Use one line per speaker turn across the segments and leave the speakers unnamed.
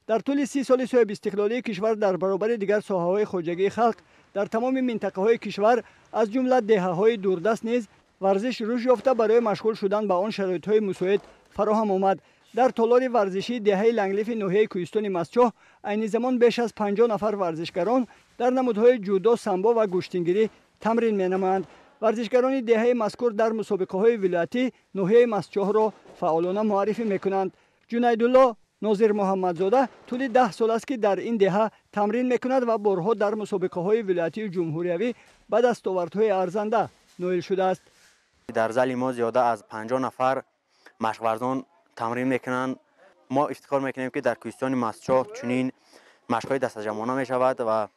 Дар тӯли 30 соли соҳибистиқлолии кишвар дар баробари дигар соҳаҳои хоҷагии халқ дар тамоми минтақаҳои кишвар, аз ҷумла деҳаҳои дурдаст низ варзиш рушд ёфта, барои машғул шудан ба он шароитҳои мусоид фароҳам омад. Дар толори варзишии деҳаи Ланглифи ноҳияи Кӯҳистони Мастчоҳ айни замон беш аз 50 нафар варзишгарон дар намудҳои ҷудо, самбо ва гӯштингирӣ тамрин менамоянд. Варзишгарони деҳаи мазкур дар мусобиқаҳои вилоятӣ ноҳияи Мастчоҳро фаъолона муаррифӣ мекунанд. Ҷунайдулло Нозир Муҳаммадзода тӯли 10 сол аст, ки дар ин деҳа тамрин мекунад ва борҳо дар мусобиқаҳои вилоятию ҷумҳуриявӣ ба дастовардҳои арзанда ноил шудааст.
Дар зали мо зиёда аз 50 нафар машқварзон тамрин мекунанд. Мо ифтихор мекунем, ки дар Кӯҳистони Мастчоҳ чунин машқҳои дастаҷамъона мешавад ва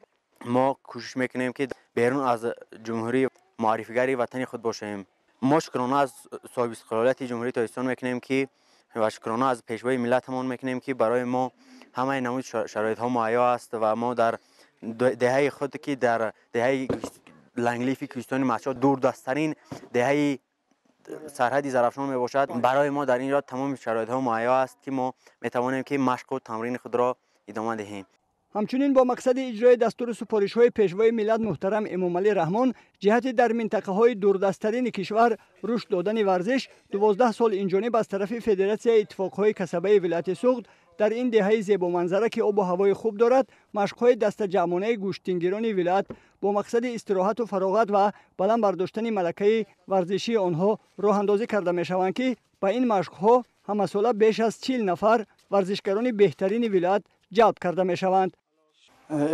мо кӯшиш мекунем, ки берун аз ҷумҳурӣ муаррифигари ватани худ бошем. Мо шукрона аз соҳибистиқлолияти Ҷумҳурии Тоҷикистон мекунем, ки ва шукрона аз пешвои миллатамон мекунем, ки барои мо ҳамаи намуди шароитҳо муҳайё аст ва мо дар деҳаи худ, ки дар деҳаи Ланглифи Кӯҳистони Мастчоҳ, дурдасттарин деҳаи сарҳади Зарафшон мебошад, барои мо дар ин ҷо тамоми шароитҳо муҳайё аст, ки мо метавонем, ки машқу тамрини худро идома диҳем.
Ҳамчунин бо мақсади иҷрои дастуру супоришҳои пешвои миллат муҳтарам Эмомалӣ Раҳмон ҷиҳати дар минтақаҳои дурдасттарини кишвар рушд додани варзиш, 12 сол инҷониб аз тарафи Федератсияи иттифоқҳои касабаи вилояти Суғд дар ин деҳаи зебоманзара, ки обу ҳавои хуб дорад, машқҳои дастаҷамъонаи гӯштингирони вилоят бо мақсади истироҳату фароғат ва баланд бардоштани малакаи варзишии онҳо роҳандозӣ карда мешаванд, ки ба ин машқҳо ҳамасола беш аз 40 нафар варзишгарони беҳтарини вилоят ҷалб карда мешаванд.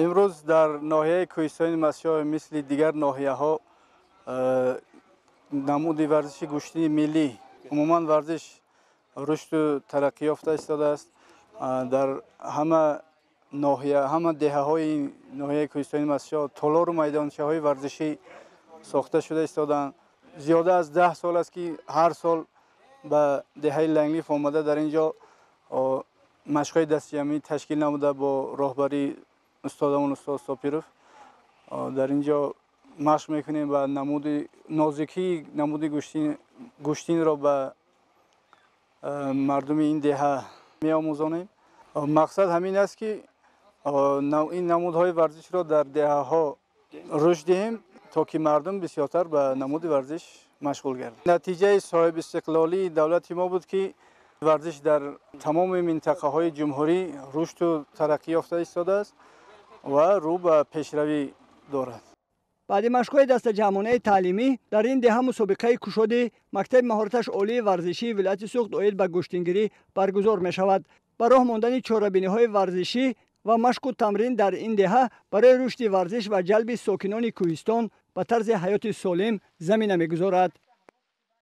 Имрӯз дар ноҳияи Кӯҳистони Мастчоҳ мисли дигар ноҳияҳо намуди варзиши гӯштини миллӣ, умуман варзиш рушду тараққӣ ёфта истодааст. Дар ҳама ноҳия, ҳама деҳаҳои ноҳияи Кӯҳистони Мастчоҳ толору майдончаҳои варзишӣ сохта шуда истодаанд. Зиёда аз 10 сол аст, ки ҳар сол ба деҳаи Ланглиф омада, дар ин ҷо машқҳои дастҷамъӣ ташкил намуда, бо роҳбарии устодамон устод Сопиров дар ин ҷо машқ мекунем ва намуди нозикии намуди гӯштинро ба мардуми ин деҳа меомӯзонем. Мақсад ҳамин аст, ки ин намудҳои варзишро дар деҳаҳо рушд диҳем, то ки мардум бисёртар ба намуди варзиш машғул гарданд. Натиҷаи соҳибистиқлолии давлати мо буд, ки варзиш дар тамоми минтақаҳои ҷумҳурӣ рушду тараққӣ ёфта истодааст ва рӯ ба пешравӣ дорад.
Баъди машқҳои дастаҷамъонаи таълимӣ дар ин деҳа мусобиқаи кушоди мактаби маҳораташ олии варзишии вилояти Суғд оид ба гӯштингирӣ баргузор мешавад. Ба роҳ мондани чорабиниҳои варзишӣ ва машқу тамрин дар ин деҳа барои рушди варзиш ва ҷалби сокинони кӯҳистон ба тарзи ҳаёти солим замина мегузорад.